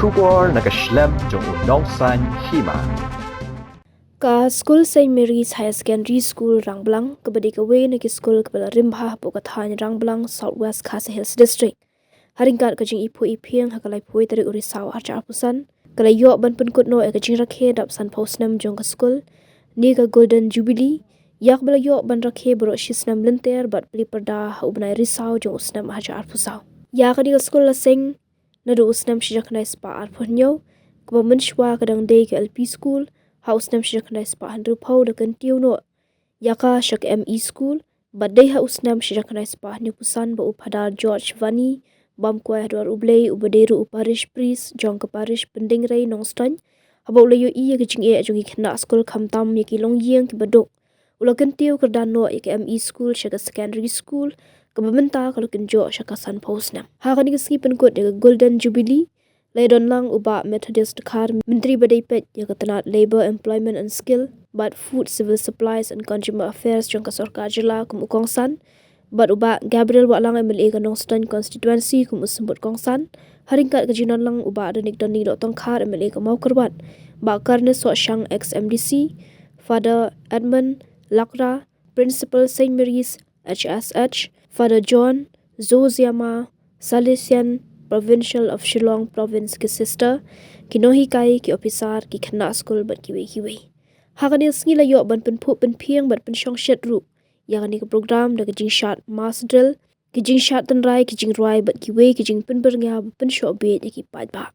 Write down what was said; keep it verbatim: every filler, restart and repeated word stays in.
Khubor na ka shlem jong u nongsan hima. Ka skul Saint Mary's Higher Secondary School Rangblang, kaba dei kawei na ki skul kaba la rim bha hapoh ka thaiñ Rangblang, South West Khasi Hills District, ha ryngkat ka jingiphuh iphieng ha ka laiphew tarik u Risaw arhajar arphew san, ka la ïoh ban pynkut noh ïa ka jingrakhe dap sanphew snem jong ka skul. Ne ka Golden Jubilee, ïa kaba la ïoh ban rakhe baroh shi snem lynter bad plie pyrda ha u bnai Risaw jong u snem arhajar arphew saw. Ïa kane ka skul la seng naduh u snem shihajar khyndai spah arphew hynñiew, kaba mynshwa ka dang dei ka L P school, ha u snem shihajar khyndai spah hynriewphew da kyntiew noh ïa ka sha ka M E school, bad dei ha u snem shihajar khyndai spah hynñiewphew san ba u Phadar George Vani, bam kwai ha dwar U Blei, uba dei ruh u parish priest jong ka parish Pyndengrei Nongstoiñ, haba u la ïohi ïa ka jingeh jong ki khynnah skul khamtam ïa ki longïing kiba duk, u la kyntiew kyrdan noh ïa ka M E school sha ka secondary school, kaba mynta ka la kynjoh sha ka sanphew snem. Ha kane ka sngi pynkut ïa ka Golden Jubilee, la ïadon lang u Bah Methodius Dkhar, Myntri ba dei peit ïa ka tnat Labour, Employment and Skill bad Food, Civil Supplies and Consumer Affairs jong ka sorkar jylla kum u kongsan, bad u Bah Gabriel Wahlang, M L A ka Nongstoiñ constituency, kum u symbud kongsan, ha ryngkat ka jingdon lang u Bah Donik Doni Dohtongkhar, M L A ka Mawkyrwat, Bah Karne Sohshang, ex M D C, Father Edmund Lakra, Principal Saint Mary's H S H, Father John Zoziama, Salesian Provincial of Shillong Province, ki sister, ki nonghikai, ki ophisar, ki khynnah skul bad kiwei kiwei. Ha kane ka sngi la ïoh ban pynphuh pynphieng bad pynshongshit ruh ïa kane ka program da ka jingshad mass drill, ki jingshad tynrai, ki jingrwai bad kiwei ki jingpynbyrngia ba pynshoh bieit ïa ki paidbah.